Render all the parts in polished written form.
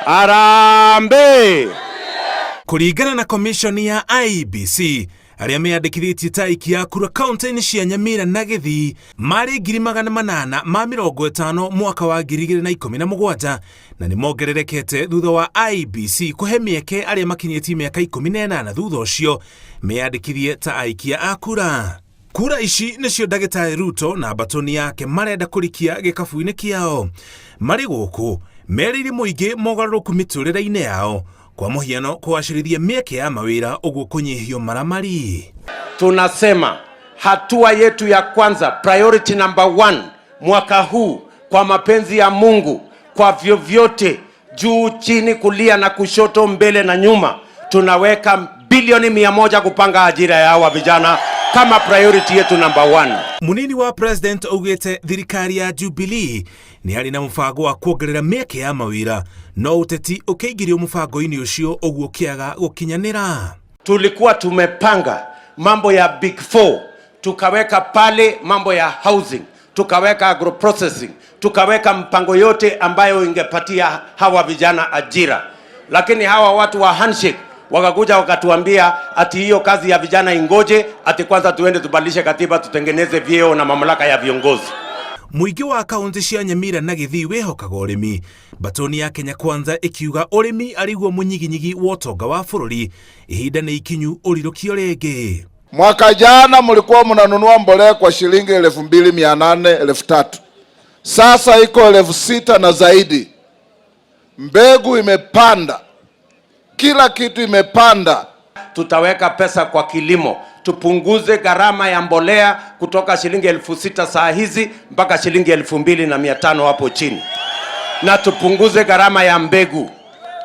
Harambee! Kũringana na komishoni ya IEBC, arĩa meyandĩkithĩtie ta aikia a kura kaunti-inĩ cia Nyamira na Gĩthii marĩ 850,000 mwaka wa 2017 na nĩ mongererekete thutha wa IEBC kũhe mĩeke arĩa makinyĩtie mĩaka 18 thutha ũcio meyandĩkithie ta aikia a kura. Kura ici nĩcio ndagĩtarĩ Ruto na mbatũni yake marenda kũrikia gĩkabu-inĩ kĩao. Marĩ gũkũ merĩire mũingĩ mogarũrũku mĩtũrĩre-inĩ yao, kwa mũhiano kũgacĩrithia mĩeke ya mawĩra ũguo kũnyihio maramari. Tunasema hatua yetu ya kwanza, priority number 1 mwaka huu, kwa mapenzi ya Mungu, kwa vyovyote, juu chini, kulia na kushoto, mbele na nyuma, tunaweka bilioni 100 kupanga ajira ya hawa vijana kama priority yetu number 1. Munini wa president augĩte thirikari ya Jubilee nĩ arĩ na mũbango wa kuongerera mĩeke ya mawĩra, no ũteti ũkĩingĩrio mũbango-inĩ ũcio ũguo ũkĩaga gũkinyanĩra. Tulikuwa tumepanga mambo ya Big Four, tukaweka pale mambo ya housing, tukaweka agroprocessing, tukaweka mpango yote ambayo ingepatia hawa vijana ajira, lakini hawa watu wa handshake wakakuja wakatuambia ati hiyo kazi ya vijana ingoje, ati kwanza tuende tubadilishe katiba, tutengeneze vyeo na mamlaka ya viongozi. Mũingĩ wa kaunti cia Nyamira na Gĩthii wĩhokaga ũrĩmi. Mbatũni ya Kenya Kwanza ĩkiuga ũrĩmi arĩguo mũnyiginyigi wa ũtonga wa bũrũri, ihinda nĩ ikinyu ũrirũkio rĩngĩ. Mwaka jana mlikuwa mnanunua mbolea kwa shilingi 2800, 3000. Sasa iko 6000 na zaidi. Mbegu imepanda, kila kitu imepanda. Tutaweka pesa kwa kilimo, tupunguze gharama ya mbolea kutoka shilingi 6000 saa hizi mpaka shilingi 2500 hapo chini, na tupunguze gharama ya mbegu,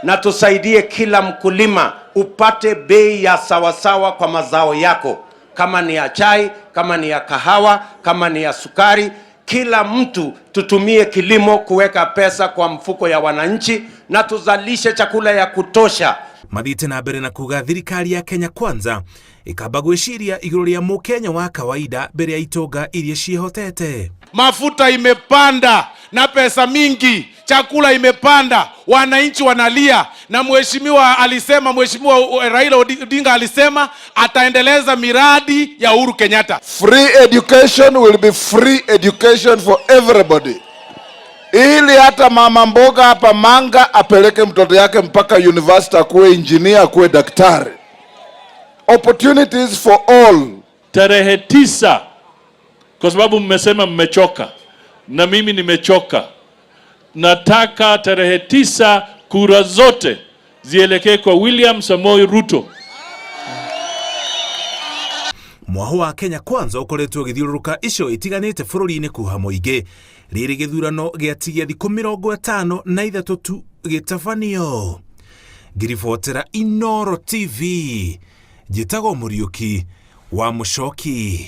na tusaidie kila mkulima upate bei ya sawasawa kwa mazao yako, kama ni ya chai, kama ni ya kahawa, kama ni ya sukari. Kila mtu tutumie kilimo kuweka pesa kwa mfuko ya wananchi, na tuzalishe chakula ya kutosha. Mathiĩte na mbere na kuga thirikari ya Kenya Kwanza ĩkamba gwĩciria igũrũ rĩa mũkenya wa kawaida mbere ya itonga iria ciĩhotete. Mafuta imepanda na pesa mingi, chakula imepanda, wananchi wanalia. Na mheshimiwa alisema, mheshimiwa Raila Odinga alisema ataendeleza miradi ya Uhuru Kenyatta. Free education will be free education for everybody, ili hata mama mboga hapa Manga apeleke mtoto yake mpaka university, akuwe engineer, akuwe daktari. Opportunities for all. Tarehe 9, kwa sababu mmesema mmechoka na mimi nimechoka, nataka tarehe 9 kura zote zielekee kwa William Samoei Ruto. Mwaho wa Kenya Kwanza ũkoretwo ũgĩthiũrũrũka icio itiganĩte bũrũri-inĩ kuha mũingĩ rĩrĩ gĩthurano gĩatigia thikũ 53 tu gĩtabanio. Ngiribotera Inooro TV, njĩtagwo Mũriũki wa Mũcoki.